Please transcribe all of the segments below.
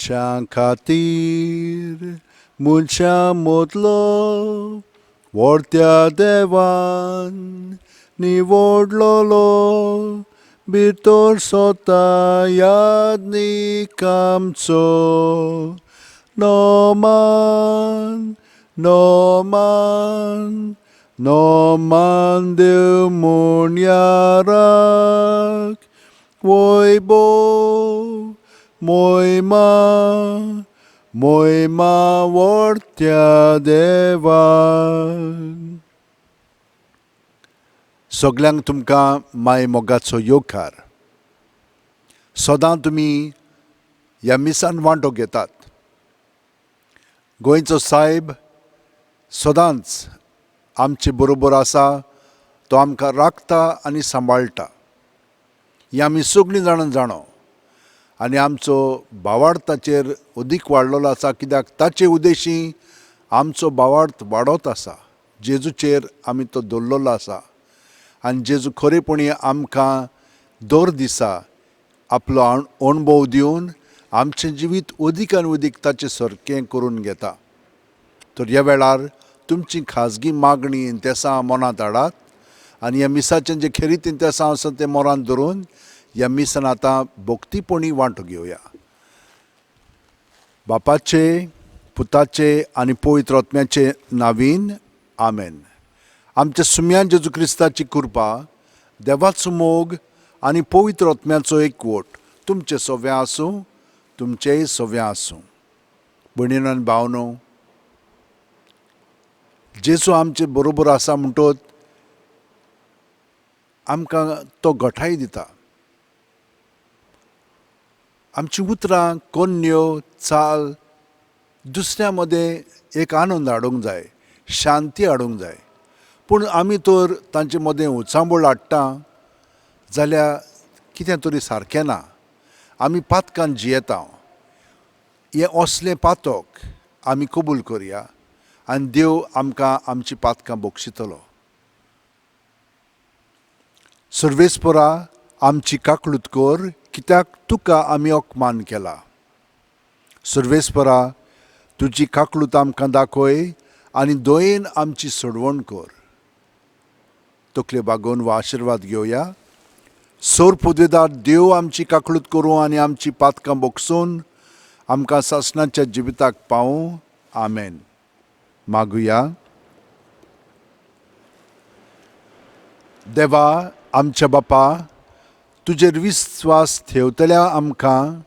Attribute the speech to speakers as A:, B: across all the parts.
A: मनशां खातीर मनशां मदलो व्हडत्या देवान निवडलोलो भितर सोता यादनीक आमचो नोमान नोमान नोमान देव म्हूण याराक वैभव मोयमा मोयमा व्हडत्या देवाक. सगल्यांक तुमकां माय मोगाचो येवकार. सदां तुमी ह्या मिसान वांटो घेतात. गोंयचो सायब सदांच आमचे बरोबर आसा, तो आमकां राखता आनी सांबाळटा. ही आमी सगळीं जाणां जाणो आनी आमचो भावार्थ ताचेर अदीक वाडलेलो आसा, कित्याक ताचे उद्देशी आमचो भावार्थ वाडत आसा. जेजूचेर आमी तो दवरलेलो आसा आनी जेजू खरेपणी आमकां दर दिसा आपलो अणभव दिवन आमचें जिवीत अदीक आनी अदीक ताचें सारकें करून घेता. तर ह्या वेळार तुमची खाजगी मागणी इंतेसां मनांत हाडात आनी ह्या मिसाचें जें खेरीत इंतेसांव आसा तें मनांत धरून ह्या मिसान आतां भक्तीपणी वांटो घेवया. बापाचे, पुताचे आनी पवित्र आत्म्याचे नावीन आमेन. आमच्या सुम्यान जेजू क्रिस्ताची कृपा, देवाचो मोग आनी पवित्र आत्म्याचो एकवट तुमचे सव्या आसूं, तुमचेय सव्या आसूं. भयणीनो आनी भावनो, जेजू आमचे बरोबर आसा म्हणटोच आमकां तो घटाय दिता. आमची उतरां, कोन्न्यो, चाल दुसऱ्या मदें एक आनंद हाडूंक जाय, शांती हाडूंक जाय. पूण आमी तर तांचे मदें उचांबळ हाडटा जाल्यार कितें तरी सारकें ना. आमी पातकान जियेता. हें असलें पातक आमी कबूल करया आनी देव आमकां आमची पातकां बक्षितलो. सर्वेस्परा, आमची काकळूत कर, कित्याक तुका आमी अपमान केला. सर्वेस्परा, तुजी काकळूत आमकां दाखय आनी दयेन आमची सोडवण कर. तकल्यो बागोवन वा आशिर्वाद घेवया. सोर पुदेदार देव आमची काकळूत करूं आनी आमची पातकां बक्षून आमकां सासणाच्या जिविताक पावूं. आमेन. मागुया. देवा आमच्या बापा, तुजेर विस्वास ठेवतल्या आमकां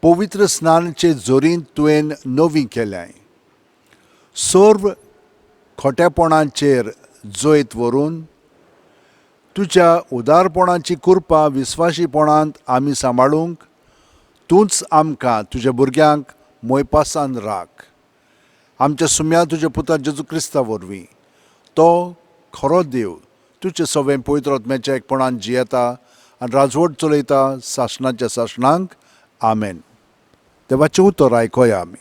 A: पवित्र स्नानाचे जोरींत तुवें नवी केल्याय. सर्व खोट्यापणाचेर जैत व्हरून तुज्या उदारपणाची कृपा विस्वाशीपणांत आमी सांबाळूंक तूंच आमकां तुज्या भुरग्यांक मोयपासान राख. आमच्या सुम्या तुज्या पुता जेजू क्रिस्ता वरवीं, तो खरो देव तुजे सवें पवित्र आत्म्याच्या एकपणान जियेता आनी राजवट चलयता सासणाच्या सासणांक. आमेन. देवाचें उतर आयकोया आमी.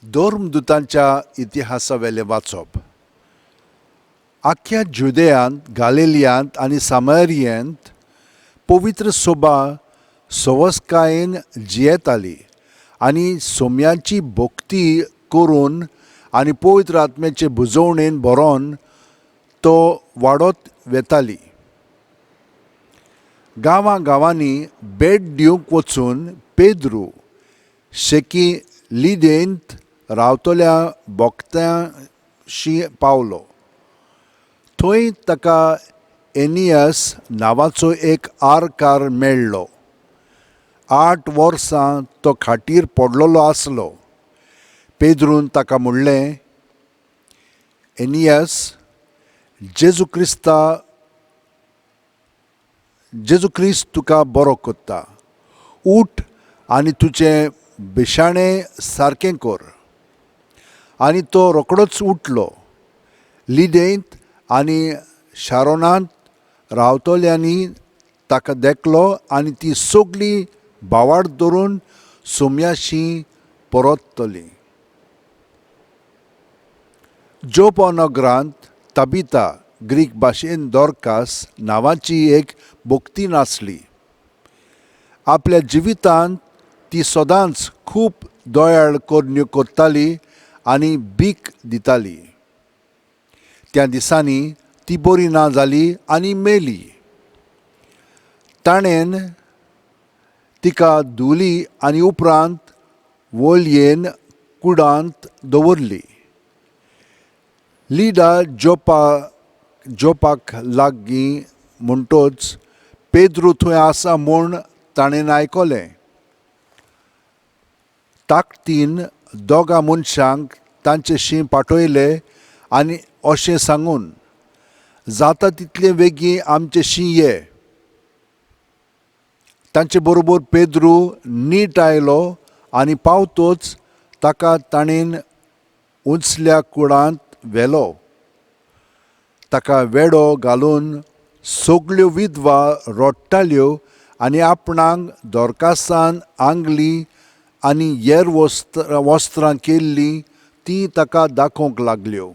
A: धर्मदुतांच्या इतिहासावेलें वाचप. आख्ख्या जुदेयांत, गालिलियांत आनी सामारियेंत पवित्र सोबा सवसकायेन जियेताली आनी सोम्याची भक्ती करून आनी पवित्र आत्म्याचे भुजवणेन भरोन तो वाडत वेताली. गांवां गांवांनी भेट दिवंक वचून पेद्रू शेकी लिदेंत रावतल्या भक्त्यांशी पावलो. थंय ताका एनियस नांवाचो एक आरकार मेळ्ळो. 8 वर्सां तो खाटीर पडलेलो आसलो. पेद्रून ताका म्हणलें, एनियस, जेजू क्रिस्त तुका बरो करता. उठ आनी तुजें बिशाणें सारकें कर. आनी तो रोकडोच उठलो. लिदेंत आनी शारोनांत रावतल्यांनी ताका देखलो आनी ती सगळी भावार्थ धरून सोम्याशी परतली. जोपा नगरांत तबिता ग्रीक भाशेन दोरकास नांवाची एक भक्तीन आसली. आपल्या जिवितांत ती सदांच खूब दयाळ करण्यो करताली आनी भीक दिताली. त्या दिसांनी ती बरी ना जाली आनी मेली. ताणें तिका धुली आनी उपरांत वोलयेन कुडांत दवरली. लिडा जोपाक लागीं म्हणटच पेद्रू थंय आसा म्हूण ताणें आयकलें. ताकतीन दोगां मनशांक तांचे शी पाठयले आनी अशें सांगून, जाता तितले वेगीं आमचे शी ये. तांचे बरोबर पेद्रू नीट आयलो आनी पावतोच ताका ताणें उंचल्या कुडांत व्हेलो. ताका वेडो घालून सगल्यो विधवा रडटाल्यो आनी आपणाक दोरकासान आंगली आनी हेर वस्त्रां केल्लीं तीं ताका दाखोवंक लागल्यो.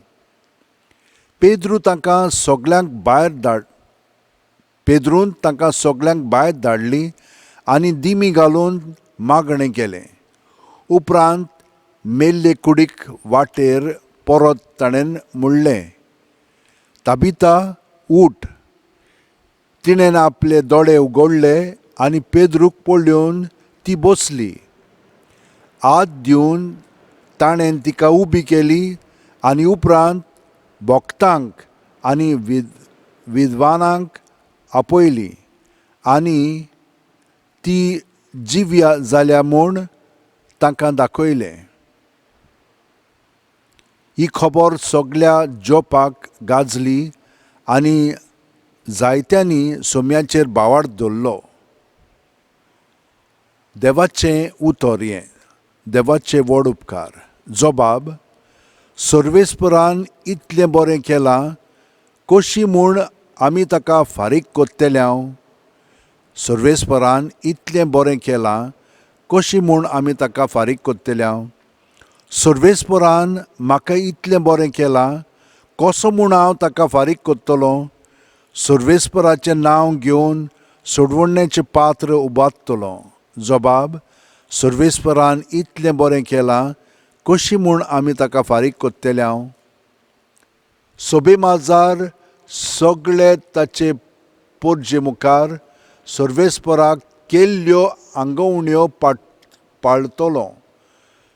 A: पेद्रून तांकां सगल्यांक भायर धाडलीं आनी दिमी घालून मागणें केलें. उपरांत मेल्ले कुडीक वाटेर परत ताणें म्हणलें, ताबिता उठ. तिणें आपले दोळे उगडले आनी पेद्रूक पळोवन ती बसली. हात दिवन ताणें तिका उबी केली आनी उपरांत भक्तांक आनी विद्वानांक आपयली आनी ती जिव्या जाल्या म्हूण तांकां दाखयलें. ही खबर सगल्या जोपाक गाजली आनी जायत्यांनी सोम्याचेर भावार्थ धरलो. देवाचें उतर हें. देवाचे व्हड उपकार. जबाब, सर्वेस्परान इतलें बरें केलां, कशी म्हूण आमी ताका फारीक करतले हांव? सर्वेस्परान इतलें बरें केलां, कशी म्हूण आमी ताका फारीक करतले हांव? सर्वेस्परान म्हाका इतलें बरें केलां, कसो म्हूण हांव ताका फारीक करतलो? सर्वेस्पराचें नांव घेवन सोडवण्याचें पात्र उबारतलो. जबाब, सर्वेस्परान इतलें बरें केलां, कशी म्हूण आमी ताका फारीक करतले हांव? सोबे माजार सगळे ताचे पोरजे मुखार सर्वेस्पराक केल्ल्यो आंगवण्यो पाळतलो.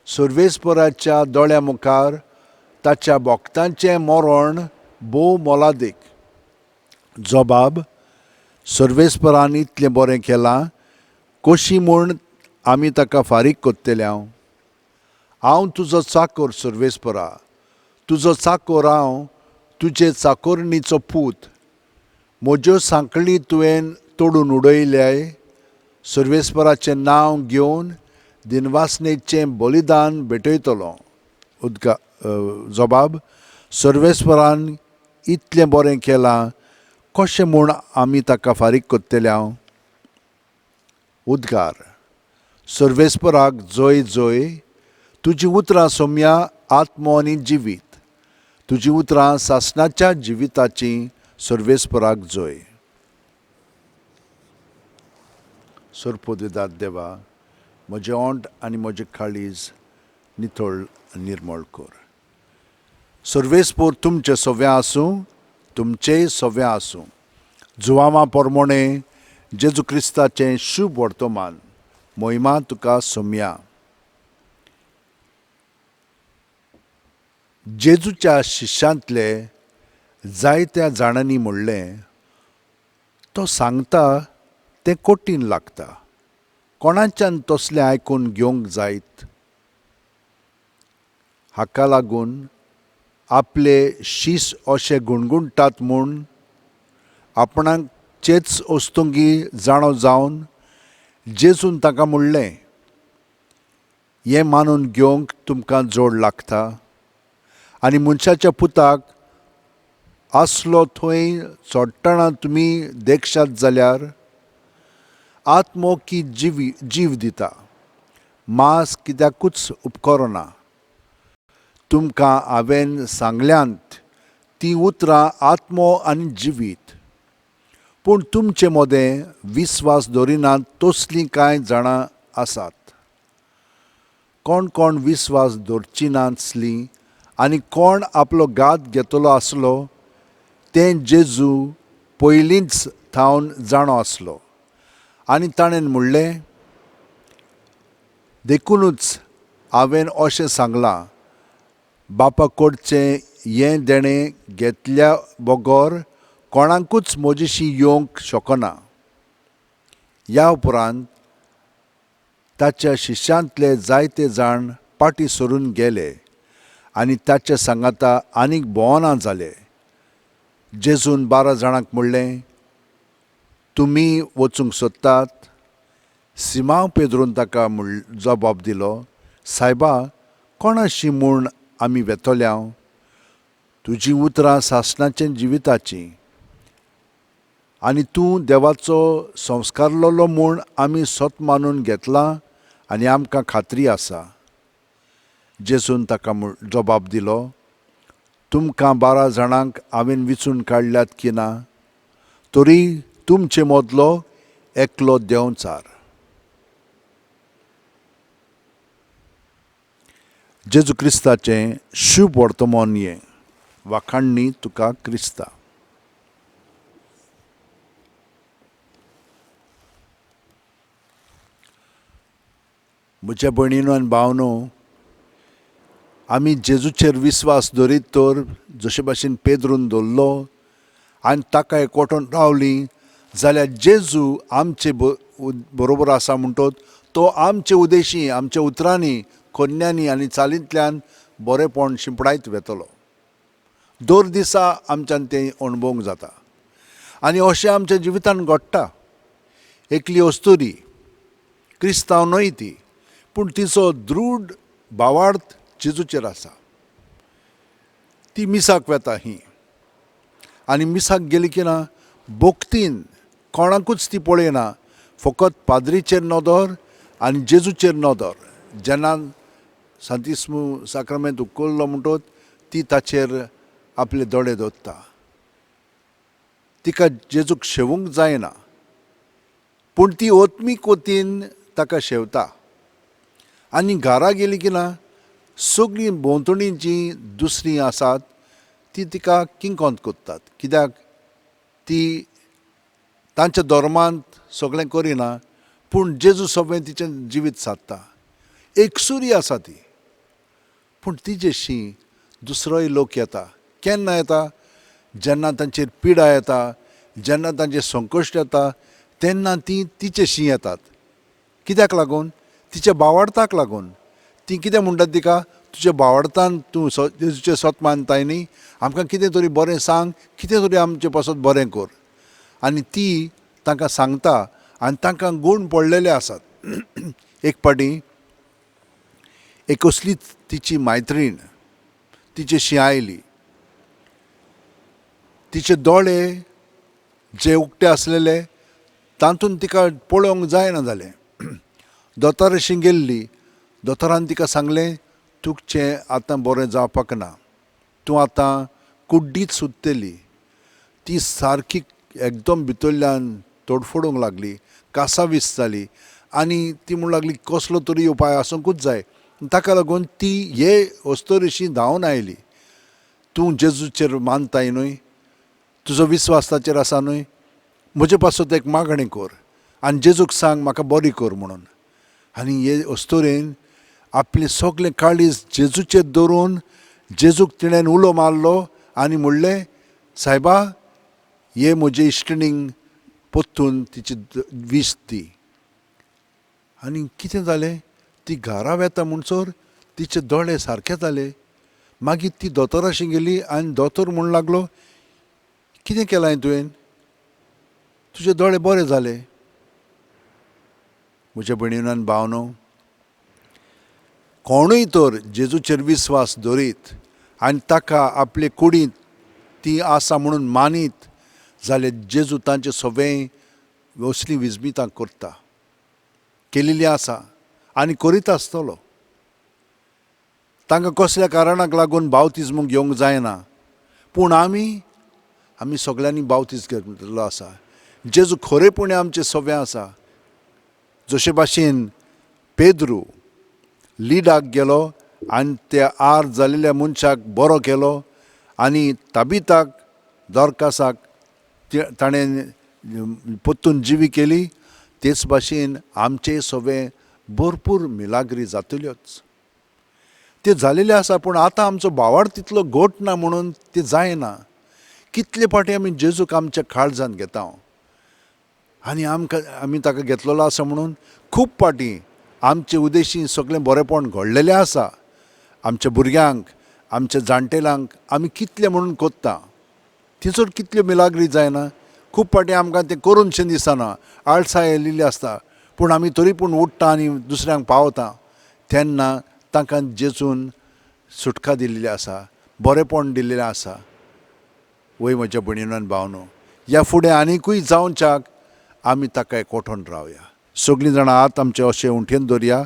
A: सर्वेस्पराच्या दोळ्या मुखार ताच्या भक्तांचें मरण भोव मोलादीक. जबाब, सर्वेस्परान इतलें बरें केलां, कशी म्हूण आमी ताका फारीक करतले हांव? हांव तुजो चाकोर सर्वेस्परा, तुजो चाकोर हांव, तुजे चाकोरणीचो पूत. म्हज्यो सांकळी तुवें तोडून उडयल्याय. सर्वेस्पराचें नांव घेवन दिनवासनेचें बलिदान भेटयतलो. उदका जबाब, सर्वेस्परान इतलें बरें केलां, कशें म्हूण आमी ताका फारीक करतले हांव? उद्गार, सर्वेस्पराक जय जय. तुजीं उतरां सोम्या आत्मो आनी जिवीत, तुजीं उतरां सासणाच्या जिविताचीं. सर्वेस्पराक जय. सोरपोदेदाद देवा, म्हजें ओंठ आनी म्हजें काळीज नितळ निर्मळ कर. सर्वेस्पोर तुमचें सव्या आसूं, तुमचेय सव्या आसूं. जुवांवा पोरमोणे जेजू क्रिस्ताचें शुभ वर्तमान. मोहिमा तुका सोमया. जेजूच्या शिश्यांतले जायत्या जाणांनी म्हणलें, तो सांगता तें कठीण लागता, कोणाच्यान तसलें आयकून घेवंक जायत? हाका लागून आपले शीस अशे गुणगुणटात म्हूण आपणाचेच वस्तुंगी जाणो जावन जेजून ताका म्हणलें, हें मानून घेवंक तुमकां जोड लागता आनी मनशाच्या पुताक आसलो थंय चडटना तुमी देखशात जाल्यार आत्मो की जीव दिता, मांस कित्याकूच उपकरना. तुमकां हांवें सांगल्यांत तीं उतरां आत्मो आनी जिवीत. पूण तुमचे मदें विस्वास दवरिनात तसलीं कांय जाणां आसात. कोण कोण विस्वास दवरची नासलीं आनी कोण आपलो घात घेतलो आसलो तें जेजू पयलींच थावन जाणो आसलो आनी ताणें म्हणलें, देखुनूच हांवें अशें सांगलां, बापा कडचें हें देणें घेतल्या बगर कोणाकूच म्हजेशी येवंक शकना. ह्या उपरांत ताच्या शिश्यांतले जायते जाण पाटी सरून गेले आनी ताच्या सांगाता आनीक भोंवना जाले. जेजून 12 जाणांक म्हणलें, तुमी वचूंक सोदतात? सिमांव पेद्रून ताका जबाब दिलो, सायबा, कोणाशी म्हूण आमी वेतल्या? तुजीं उतरां सासणाचें जिविताचीं आनी तूं देवाचो संस्कारलेलो म्हूण आमी सत मानून घेतलां आनी आमकां खात्री आसा. जेजून ताका जबाब दिलो, तुमकां 12 जाणांक हांवें विचून काडल्यात की ना? तरी तुमचे मदलो एकलो देंवचार. जेजू क्रिस्ताचें शुभ वर्तमान हें. वाखाणणी तुका क्रिस्ता. म्हज्या भयणीनो आनी भावनो, आमी जेजूचेर विस्वास दवरीत तर जशे भाशेन पेद्रून दवरलो आनी ताका एकवटून रावलीं जाल्यार जेजू आमचे बरोबर आसा म्हणटोच तो आमचे उदेशी, आमच्या उतरांनी, कोन्यांनी आनी चालींतल्यान बरेंपण शिंपडायत वेतलो. दर दिसा आमच्यान तें अणभवूंक जाता आनी अशें आमच्या जिवितान घडटा. एकली अस्तुरी, क्रिस्तांव न्हय ती, पूण तिचो दृढ भावार्थ जेजूचेर आसा. ती मिसाक वेता ही आनी मिसाक गेली की ना भक्तीन कोणाकूच ती पळयना, फकत पाद्रीचेर नदर आनी जेजूचेर नदर. जेन्ना सांतिस्मू साक्रामेंत उखल्लो म्हणटोच ती ताचेर आपले दोळे दवरता. तिका जेजूक शेवूंक जायना, पूण ती ओत्मीक वतीन ताका शेवता. आनी घरा गेली की ना सगळीं भोंवतणी जीं दुसरीं आसात ती तिका किंकोंत करतात, कित्याक ती तांच्या धर्मांत सगळें करिना, पूण जेजू सगळें तिचें जिवीत सादता. एकसुरी आसा ती, पूण तिजेशी दुसरोय लोक येता. केन्ना येता? जेन्ना तांचेर पिडा येता, जेन्ना तांचेर संकश्ट येता, तेन्ना ती तिचेशी येतात. कित्याक लागून? तिच्या भावार्थाक लागून. ती कितें म्हणटात तिका, तुज्या भावार्थान तूं जेजूचें सत मानताय न्ही, आमकां कितें तरी बरें सांग, कितें तरी आमचे पासत बरें कर. आनी ती तांकां सांगता आनी तांकां गूण पडलेले आसात. एक पाटी एक असलीच तिची मैत्रीण तिचेशी आयली. तिचे दोळे जे उक्ते आसलेले तातूंत तिका पळोवंक जायना जालें. दोतोराशी गेल्ली. दोतोरान तिका सांगलें, तुगचें आतां बरें जावपाक ना, तूं आतां कुड्डीच सुत्तली. ती सारकी एकदम भितरल्यान तोडफोडूंक लागली, कासावीस जाली आनी ती म्हणूंक लागली कसलो तरी उपाय आसूंकूच जाय. ताका लागून ती हे अस्तोरेशी धांवन आयली. तूं जेजूचेर मानताय न्हय, तुजो विस्वास ताचेर आसा न्हय, म्हजे पासत एक मागणें कर आनी जेजूक सांग म्हाका बरी कर म्हणून. आनी हे अस्तोरेन आपलें सगळें काळीज जेजूचेर दवरून जेजूक तिणें उलो मारलो आनी म्हणलें, सायबा, हे म्हजे इश्टिणींक परतून तिची वीस दी. आनी कितें जालें, ती घरा वेता म्हणसर तिचे दोळे सारके जाले. मागीर ती दोतोराशी गेली आनी दोतोर म्हणूंक लागलो, कितें केलां तुवें, तुजे दोळे बरे जाले. म्हज्या भयणीन आनी भावनो, कोणूय तर जेजूचेर विस्वास दवरीत आनी ताका आपले कुडींत ती आसा म्हणून मानीत जाल्यार जेजू तांचे सगळें असलीं विजमितां करता, केलेली आसा आनी करीत आसतलो. तांकां कसल्या कारणाक लागून बावतिज्म घेवंक जायना, पूण आमी आमी सगळ्यांनी बावतीस घेतलेलो आसा. जेजू खरेपणी आमचें सगळें आसा. जशे भाशेन पेद्रू लिडाक गेलो आनी त्या आर जाल्ल्या मनशाक बरो केलो आनी ताबिताक दोरकासाक ताणें परतून जिवी केली, तेच भाशेन आमचे सगळे भरपूर मिलाग्री जातल्योच. त्यो जालेल्यो आसा, पूण आतां आमचो भावार्थ तितलो घट ना म्हणून ते जायना. कितले फावटी आमी जेजूक आमच्या काळजांत घेता आनी आमकां आमी ताका घेतलेलो आसा म्हणून खूब फावटी आमचे उदेशी सगळें बरेंपण घडलेलें आसा. आमच्या भुरग्यांक, आमच्या जाणटेल्यांक आमी कितलें म्हणून कोत्ता, थंयसर कितल्यो मिलाग्री जायना. खूब फावटी आमकां तें करूनशें दिसना, आळसाय आयिल्ली आसता, पूण आमी तरी पूण उठ्ठा आनी दुसऱ्यांक पावता. तेन्ना तांकां जेजून सुटका दिल्ली आसा, बरेंपण दिल्लें आसा. वय म्हज्या भयणीनो आनी भावनो, ह्या फुडें आनिकूय जावच्याक आमी ताका एकवटून रावया. सगळीं जाणां हात आमचे अशे उंठयेन दवरया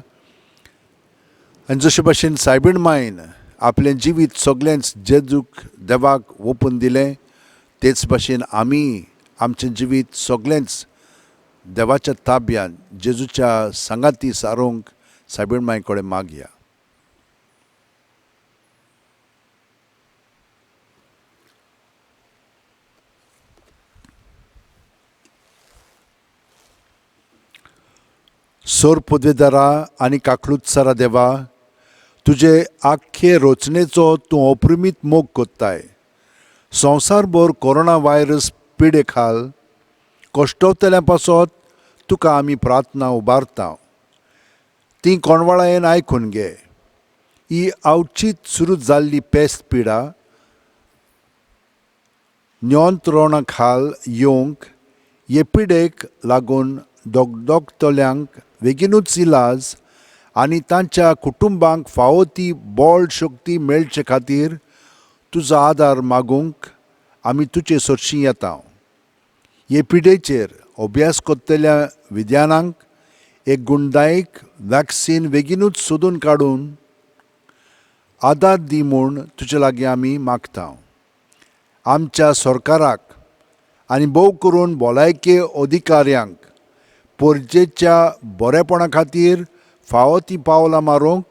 A: आनी जशे भाशेन सायबीण मायन आपलें जिवीत सगळेंच जेजूक देवाक ओपून दिलें, तेच भाशेन आमी आमचें जिवीत सगळेंच देवाच्या ताब्यांत जेजूच्या सांगाती सारोवंक सायबीण माय कडेन मागया. सोर पदवेदारा आनी काकलुत्सरा देवा, तुजे आख्खे रचनेचो तूं अपरिमीत मोग कोत्ताय. संवसारभर कोरोना व्हायरस पिडे खाल कश्टवतल्या पासत तुका आमी प्रार्थना उबारता. ती कोणवाळायेन आयकून घे. ही अवचीत सुरू जाल्ली पेस्त पिडा नियंत्रणा खाल येवंक हे पिडेक लागून दोगदोगतल्यांक बेगीनूच इलाज आनी तांच्या कुटुंबांक फावो ती बळ शक्ती मेळचे खातीर तुजो आदार मागूंक आमी तुजे सरशीं येता. हे पिडेचेर अभ्यास करतल्या विज्ञानांक एक गुणदायक वॅक्सीन बेगीनूच सोदून काडून आदार दी म्हूण तुजे लागीं आमी मागता. आमच्या सरकाराक आनी भोव करून भलायके अधिकाऱ्यांक परजेच्या बरेपणा खातीर फावो ती पावलां मारूंक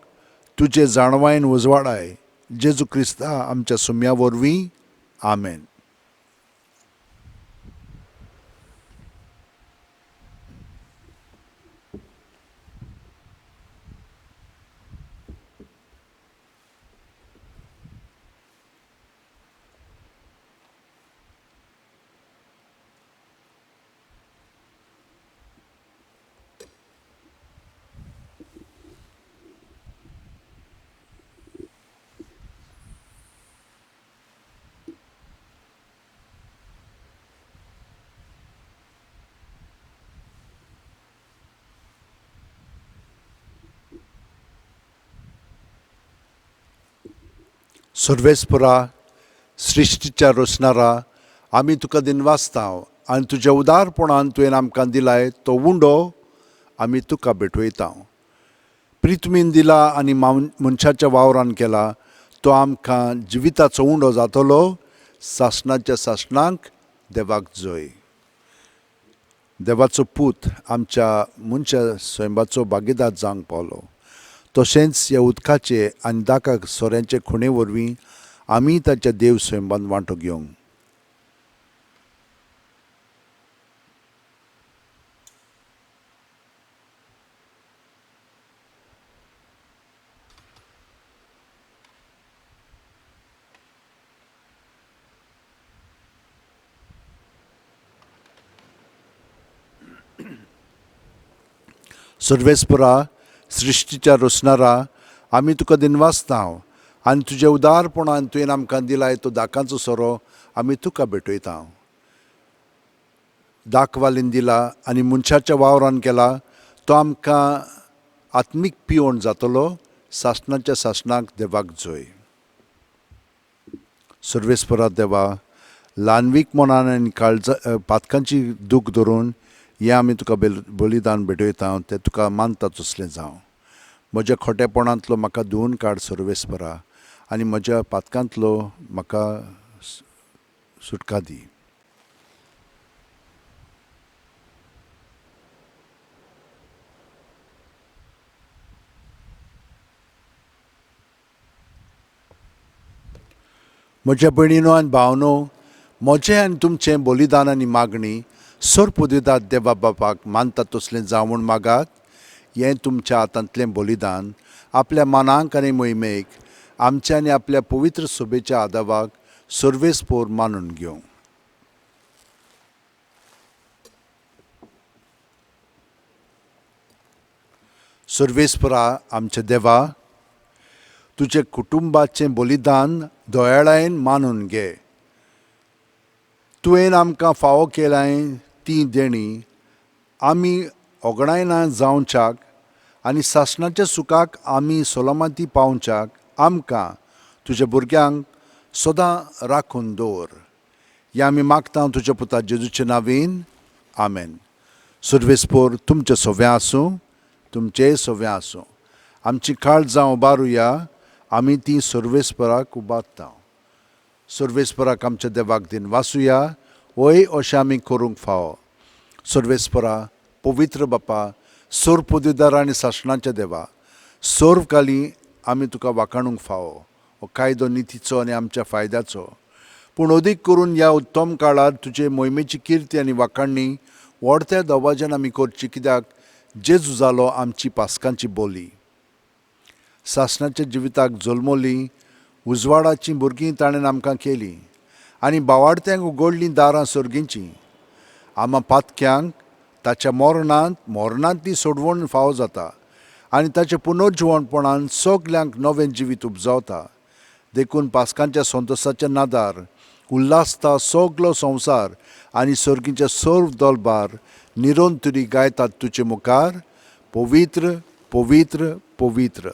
A: तुजे जाणवायेन उजवाडाय. जेजू क्रिस्ता आमच्या सुम्या वरवीं, आमेन. सर्वेस्परा, सृश्टीच्या रचणारा, आमी तुका दिनवासता आनी तुज्या उदारपणान तुवें आमकां दिलाय तो उंडो आमी तुका भेटयता. प्रितमीन दिला आनी मनशाच्या वावरान केला तो आमकां जिविताचो उंडो जातलो. सासणाच्या सासणाक देवाक जय. देवाचो पूत आमच्या मनशा स्वयंबाचो भागीदार जावंक पावलो. तशेंच ह्या उदकाचे आनी दाका सोऱ्यांचे खुणे वरवीं आमी ताच्या देव स्वयंबान वांटो घेवंक. सर्वेस्परा, सृश्टीच्या रचणारा, आमी तुका दिनवासता आनी तुज्या उदारपणान तुवें आमकां दिलाय तो दाकांचो सोरो आमी तुका भेटयता. दाखवालीन दिला आनी मनशाच्या वावरान केला तो आमकां आत्मीक पिवण जातलो. सासणाच्या सासणाक देवाक जय. सर्वेस्परा देवा, ल्हानवीक मनान आनी काळजा पातकांची दूख धरून हें आमी तुका बलिदान भेटयता तें तुका मानता तसलें जावं. म्हज्या खोटेपणांतलो म्हाका धुवन काड सर्वेस्परा आनी म्हज्या पातकांतलो म्हाका सुटका दी. म्हज्या भयणीनो आनी भावनो, म्हजें आनी तुमचें बलिदान आनी मागणी सर्वपुदिदात देवा बापाक मानता तसलें जावं म्हूण मागात. हें तुमच्या हातांतलें बलिदान आपल्या मनाक आनी मोहिमेक आमच्या आनी आपल्या पवित्र सभेच्या आदावाक सर्वेस्पोर मानून घेवं. सर्वेस्परा आमच्या देवा, तुजे कुटुंबाचें बलिदान दयाळायेन मानून घे. तुवें आमकां फावो केलाय ती देणी आमी ओगडायना जावच्याक आनी सासणाच्या सुखाक आमी सलामती पावच्याक आमकां तुज्या भुरग्यांक सदां राखून दवर. हें आमी मागता तुज्या पुता जेजूचे नांवेन, आमेन. सर्वेस्पोर तुमचें सव्वें आसूं, तुमचेंय सव्वें आसूं. आमची काळजां उबारुया, आमी ती सर्वेस्पराक उबारता. सर्वेस्पराक आमच्या देवाक दिन वासुया, वय अशें आमी करूंक फावो. सर्वेस्परा पवित्र बापा, सर्व पदवीदार आनी सासणाच्या देवा, सर्व काली आमी तुका वाखाणूंक फावो. हो कायदो नितीचो आनी आमच्या फायद्याचो, पूण अदीक करून ह्या उत्तम काळार तुजे मोहिमेची किर्ती आनी वाखाणणी व्हडत्या दवाज्यान आमी करची, कित्याक जेजू जालो आमची पास्कांची बोली. सासणाच्या जिविताक जल्मली उजवाडाचीं भुरगीं ताणें आमकां केलीं आनी बावाडत्यांक उगडलीं दारां सर्गींचीं. आमा पातक्यांक ताच्या मरणांत मरणांतली सोडवण फावो जाता आनी ताच्या पुनर्जिवणपणान सगल्यांक नवें जिवीत उपजावता. देखून पास्कांच्या संतोसाच्या नादार उल्हासता सगलो संवसार आनी सर्गीच्या सर्व दलबार निरंतरी गायतात तुजे मुखार, पवित्र पवित्र पवित्र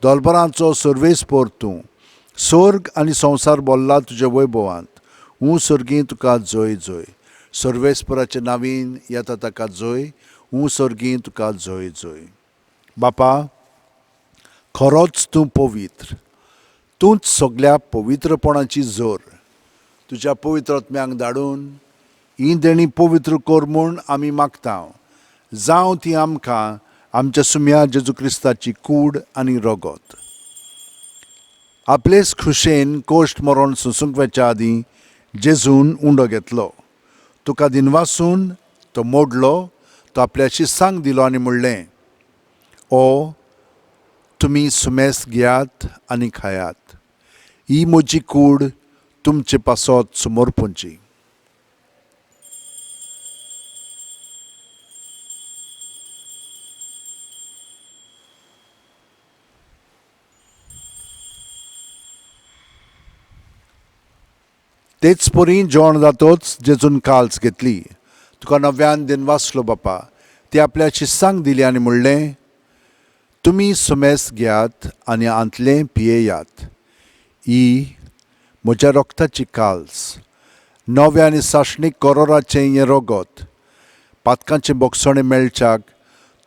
A: दलबरांचो सर्वेस्पोर तूं. स्वर्ग आनी संवसार बोल्ला तुज्या वैभवांत. ऊं सर्गीं तुका जय जय. सर्वेस्पराचे नावीन येता ताका जय. ऊं सर्गीं तुका जय जय. बापा, खरोच तूं पवित्र, तूंच सगल्या पवित्रपणाची जोर. तुज्या पवित्र आत्म्यांक धाडून ही देणी पवित्र कर म्हूण आमी मागता. जावं ती आमकां आमच्या सुम्या जेजू क्रिस्ताची कूड आनी रगत. आपलेच खुशेन कोश्ट मरण सोंसूंक वचच्या आदीं जेजून उंडो घेतलो, तुका दिनवासून तो मोडलो, तो आपल्या शिसांक दिलो आनी म्हणलें, ओ तुमी सुमेस घेयात आनी खायात, ही म्हजी कूड तुमचे पासत समर्पणची. तेच परी जेवण जातोच जेजून काल्स घेतली, तुका नव्यान दिनवासलो बापा, ती आपल्या शिस्सांक दिली आनी म्हणलें, तुमी सुमेस घेयात आनी आंतलें पियेयात, ही म्हज्या रक्ताची काल्स, नव्या आनी सासणीक करोराचें हें रगत, पातकांचें बोगसणें मेळच्याक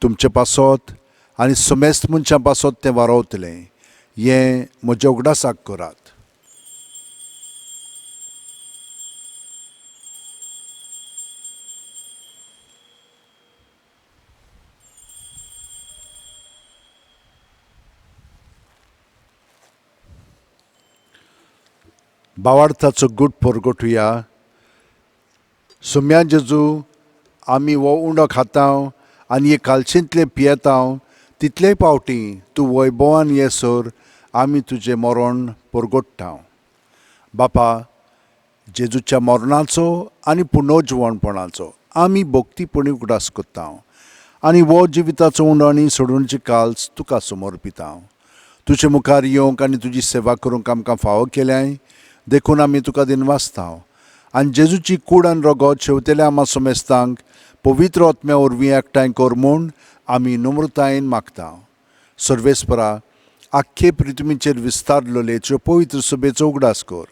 A: तुमचे पासत आनी सुमेस्त मनशां पासत तें वारोवतलें, हें म्हज्या उगडासाक करात. बावार्थाचो गूट परगटुया. सुम्या जेजू, आमी हो उंडो खाता आनी हे कालशेंतलें पियेता तितलेय पावटी तूं वैभवान येसर आमी तुजें मरण परगट्टा. बापा, जेजूच्या मरणाचो आनी पुनर्जिवणपणाचो आमी भक्तीपणी उगडास करता आनी हो जिविताचो उंडो आनी सोडवणची काल्स तुका समर्पिता. तुजे मुखार येवंक आनी तुजी सेवा करूंक आमकां फावो केल्याय देखून आमी तुका दिनवासता आनी जेजूची कूड आनी रगत शेवतेल्या आमा समेस्तांक पवित्र आत्म्या वरवीं एकठांय कर म्हूण आमी नम्रतायेन मागता. सर्वेस्परा, आख्खे पृथ्वीचेर विस्तारलेले तुज्या पवित्र सभेचो उगडास कर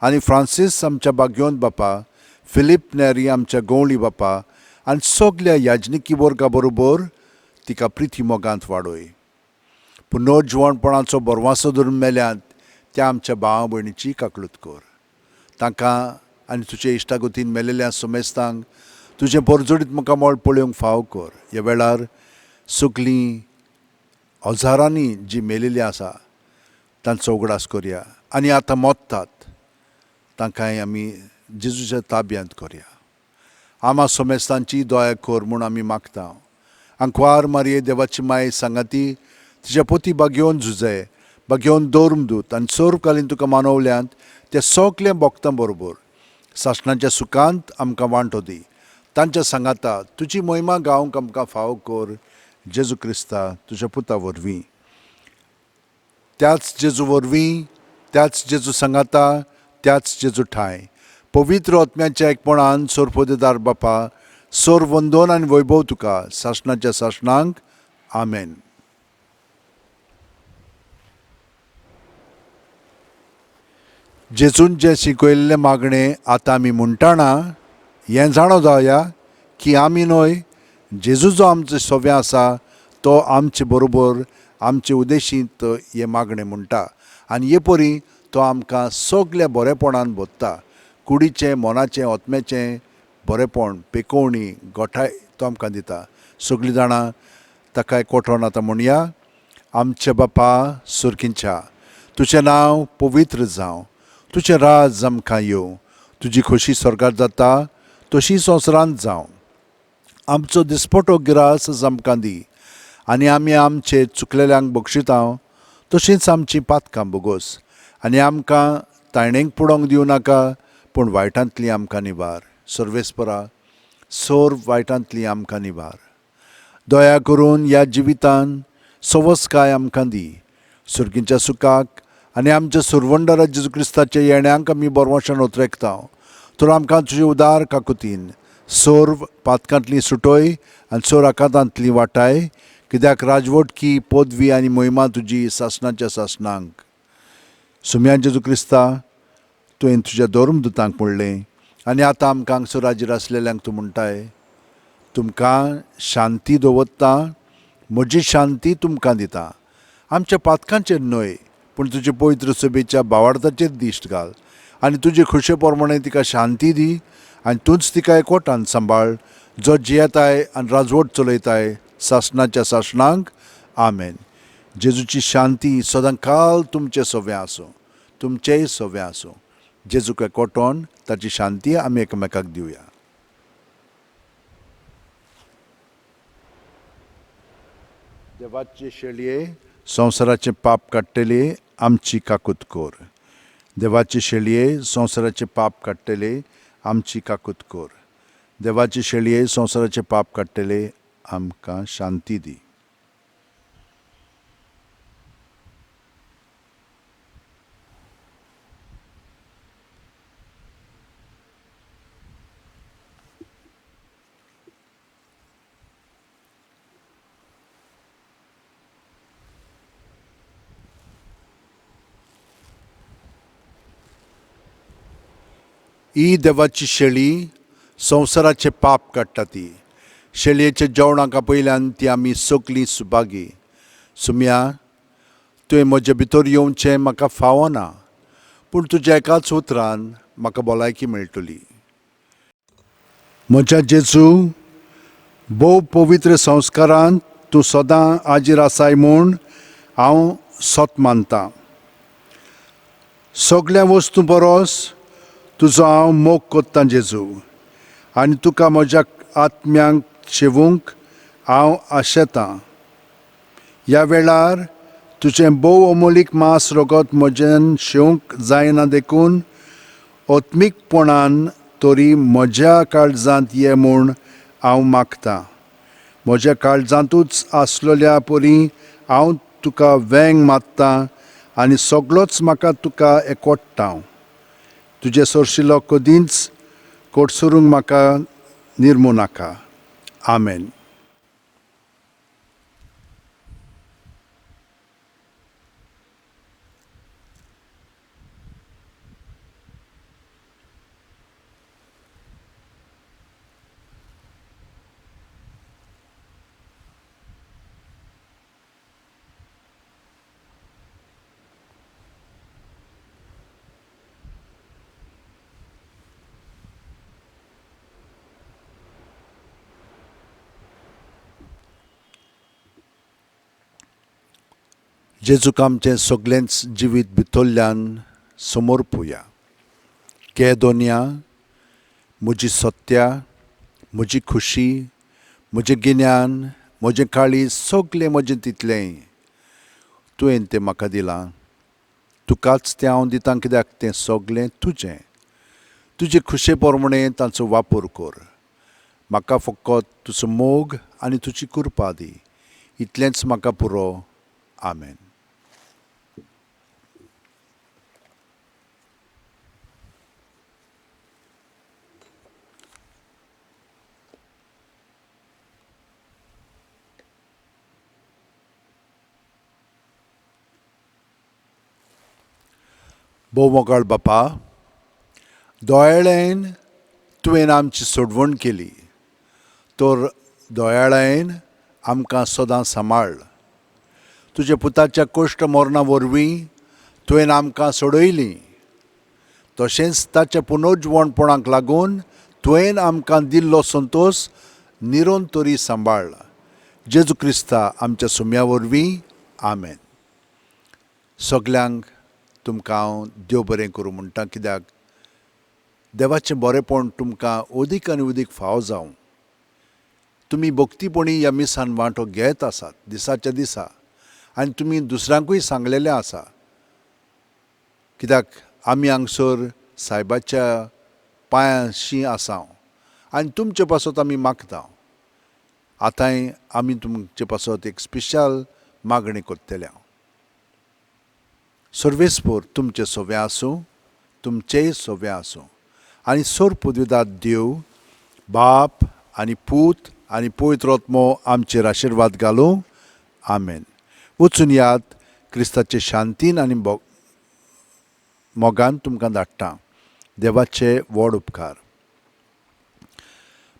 A: आनी फ्रांसीस आमच्या बाग्योंत बापा, फिलीप नेरी आमच्या गवळी बापा आनी सगल्या याजनिकी वर्गा बरोबर तिका प्रिती मोगांत वाडय. पुनर्जिवणपणाचो बरवासो धरून मेल्यात त्या आमच्या भावा भयणीची काकळूत कर, तांकां आनी तुजे इश्टागतीन मेलेल्या समेस्तांक तुजें परजोडीत मुखामळ पळोवंक फाव कर. ह्या वेळार सगलीं हजारांनी जी मेलेली आसा तांचो उगडास करया आनी आतां मोत्तात तांकांय आमी जेजूच्या ताब्यांत करया. आमा समेस्तांची दया कर म्हूण आमी मागता. आंकवार मारये देवाची माय सांगाती तिच्या पोती बागेवन झुजे बागेवन दौर्मदूत आनी सर्वकालीन तुका मानवल्यांत त्या सगल्या भक्तां बरोबर सासणाच्या सुखांत आमकां वांटो दी. तांच्या सांगाता तुजी महिमा गावंक आमकां फावो कर जेजू क्रिस्ता तुज्या पुता वरवीं. त्याच जेजू वरवीं, त्याच जेजू सांगाता, त्याच जेजू ठांय पवित्र आत्म्याच्या एकपणान सोरपोदेदार बापा सोर वंदोन आनी वैभव तुका सासणाच्या सासणांक. आमेन. जेजून जें शिकयल्लें मागणें आतां आमी म्हणटाना हें जाणो जावया की आमी न्हय जेजू जो आमचो सव्या आसा तो आमचे बरोबर आमचे उद्देशींत हें मागणें म्हणटा आनी हे परी तो आमकां सगल्या बरेपणान भरता. कुडीचें, मनाचें, आत्म्याचें बरेपण, पेकोवणी, गोठाय तो आमकां दिता. सगळीं जाणां ताका एकवटोन आतां म्हणया. आमच्या बापा सुर्कींच्या, तुजें नांव पवित्र जावं, तुजें राज आमकां येवं, तुजी खोशी स्वर्गार जाता तशी संवसारांत जावं. आमचो दिसपटो गिरास आमकां दी आनी आमी आमचे चुकलेल्यांक बक्षिता तशींच आमचीं पातकां बोगोस आनी आमकां तायणेक पुडोवंक दिवं नाका पूण वायटांतली आमकां निवार. सर्वेस्परा सर्व वायटांतली आमकां निवार. दया करून ह्या जिवितान सवसकाय आमकां दी. सुर्गींच्या सुखाक आनी आमच्या सुरवंडरा जेजू क्रिस्ताच्या येण्यांक आमी बरवशान उतरेकता. तर आमकां तुजे उदार काकुतीन सर्व पातकांतली सुटोय आनी सोर आकांतांतली वाटाय, कित्याक राजवटकी पदवी आनी महिमा तुजी सासणाच्या सासणांक. सुम्या जेजू क्रिस्ता, तुवें तुज्या धर्मदुतांक म्हणलें आनी आतां आमकां हांगसर हाजीर आसलेल्यांक तूं म्हणटाय, तुमकां शांती दवरता, म्हजी शांती तुमकां दिता. आमच्या पातकांचेर न्हय पूण तुजे पवित्र सभेच्या भावार्थाचेर दिश्ट घाल आनी तुजे खोशे प्रमाणे तिका शांती दी आनी तूंच तिका एकवटान सांबाळ, जो जियेताय आनी राजवट चलयताय सासणाच्या सासणांक. आमेन. जेजूची शांती सदां काल तुमचें सव्वें आसूं, तुमचेंय सव्वें आसूं. जेजूक एकवटोन ताची शांती आमी एकामेकाक दिवया. देवाचे शेळये संवसाराचें पाप काडटले आमची काकूत कर. देवाचे शेळये संवसाराचें पाप काडटले आमची काकूत कर. देवाचे शेळये संवसाराचें पाप काडटले आमकां शांती दी. ही देवाची शेळी संवसाराचें पाप काडटा. ती शेळयेच्या जेवणाक आपयल्यान ती आमी सगलीं सुभागी. सुम्या, तुवें म्हजे भितर येवचें म्हाका फावना पूण तुज्या एकाच उतरान म्हाका भलायकी मेळटली. म्हज्या जेजू, भोव पवित्र संस्कारान तूं सदां हाजीर आसाय म्हूण हांव सत मानतां. सगल्या वस्तू परस तुजो हांव मोग कोत्तां जेजू आनी तुका म्हज्या आत्म्यांक शेवूंक हांव आशेतां. ह्या वेळार तुजें भोव अमोलीक मांस रगत म्हजेन शेवंक जायना देखून आत्मीकपणान तरी म्हज्या काळजांत ये म्हूण हांव मागतां. म्हज्या काळजांतूच आसलेल्या परी हांव तुका वेंग मारतां आनी सगळोच म्हाका तुका एकवट्टा. तुजें सोरशिलो कदींच कोटसरूंक म्हाका निर्मू नाका. आमेन. जेजूक आमचें सगळेंच जिवीत भितरल्यान समर्पुया. के दोनया, म्हजी सत्या, म्हजी खुशी, म्हजें गिन्यान, म्हजें काळीज, सगळें म्हजें तितलेंय तुवें तें म्हाका दिलां. तुकाच तें हांव दितां कित्याक तें सगळें तुजें. तुजे खुशे प्रमाणें तांचो वापर कर. म्हाका फकत तुजो मोग आनी तुजी कृपा दी, इतलेंच म्हाका पुरो. आमेन. भोव मोगाळ बापा, दोयाळायन तुवें आमची सोडवण केली, तर दोयाळायन आमकां सदां सांबाळ. तुज्या पुताच्या कश्ट मरणा वरवीं तुवें आमकां सोडयली, तशेंच ताच्या पुनर्जिवणपणाक लागून तुवें आमकां दिल्लो संतोश निरंतरी सांबाळ. जेजू क्रिस्ता आमच्या सुम्या वरवीं. आमेन. सगल्यांक तुमकां हांव देव बरें करूं म्हणटा, कित्याक देवाचें बरेंपण तुमकां अदीक आनी अदीक फावो जावं. तुमी भक्तीपणी ह्या मिसान वांटो घेत आसात दिसाच्या दिसा, आनी तुमी दुसऱ्यांकूय सांगलेलें आसा, कित्याक आमी हांगसर सायबाच्या पांयांशी आसा आनी तुमचे पासत आमी मागता. आतांय आमी तुमचे पासत एक स्पेशल मागणी करतले. सर्वेस्पर तुमचें सोवें आसूं, तुमचेय सोवें आसूं, आनी सोर पुदविदात देव बाप आनी पूत आनी पवित्र आत्मो आमचेर आशिर्वाद घालूं. आमेन. वचून याद क्रिस्ताचे शांतीन आनी मोगान तुमकां धाडटा. देवाचे व्हड उपकार.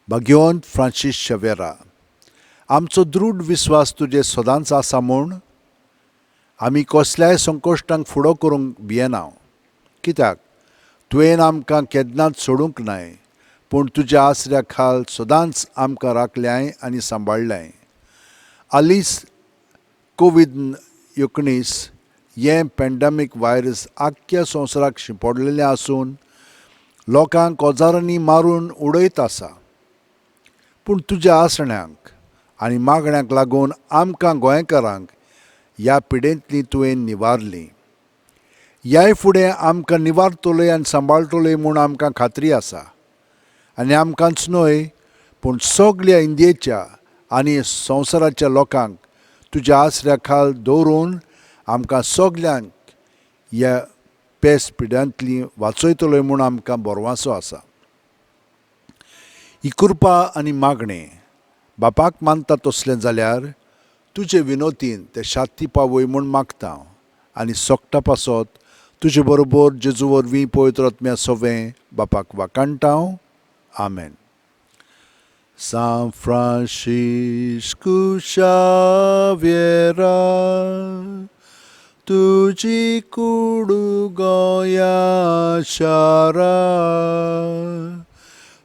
A: भाग्यवंत फ्रांसीस शेवेरा, आमचो दृढ विस्वास तुजे सदांच आसा म्हूण आमी कसल्याय संकश्टांक फुडो करूंक भियेना, कित्याक तुवें आमकां केन्नाच सोडूंक नाय, पूण तुज्या आसऱ्या खाल सदांच आमकां राखल्याय आनी सांबाळ्ळ्याय. आलीस कोवीड-19 हें पॅन्डेमीक व्हायरस आख्ख्या संवसाराक शिंपडलेलें आसून लोकांक हजारांनी मारून उडयत आसा, पूण तुज्या आसण्यांक आनी मागण्यांक लागून आमकां गोंयकारांक ह्या पिडेंतली तुवें निवारली. ह्याय फुडें आमकां निवारतलोय आनी सांबाळटलोय म्हूण आमकां खात्री आसा. आनी आमकांच न्हय पूण सगल्या इंडियेच्या आनी संवसाराच्या लोकांक तुज्या आसऱ्या खाल दवरून आमकां सगल्यांक ह्या पेस पिड्यांतली वाचयतलोय म्हूण आमकां बरवासो आसा. ही कृपा आनी मागणें बापाक मानता तसलें जाल्यार तुजे विनोतीन ते शांती पावय म्हूण मागता, आनी सोकटा पासत तुजे बरोबर जेजू वरवीं पवित्र आत्म्या सोवें बापाक वाखाणटा. आमेन. San Francisco Xaviera, तुजी कुडू गोंया शारा,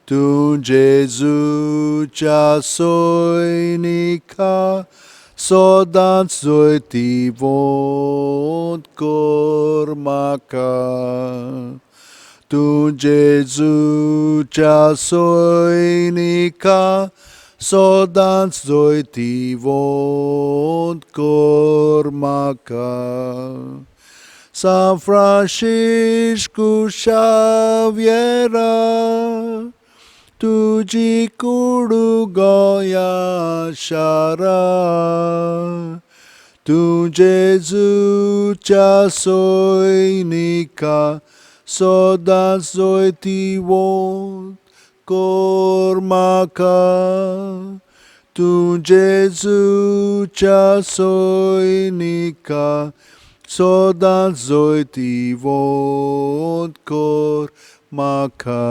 A: तूं जेजूच्या सैनिका सदांच जैतिवंत कर म्हाका. तूं जेजूच्या सैनिका सदांच जैतिवंत कर म्हाका. San Francisco Xaviera, तुजी कुडू गोंया शारा, तूं जेजूच्या सैनिका सदांच जैतिवंत कर म्हाका. तूं जेजूच्या सैनिका सदांच जैतिवंत कर म्हाका.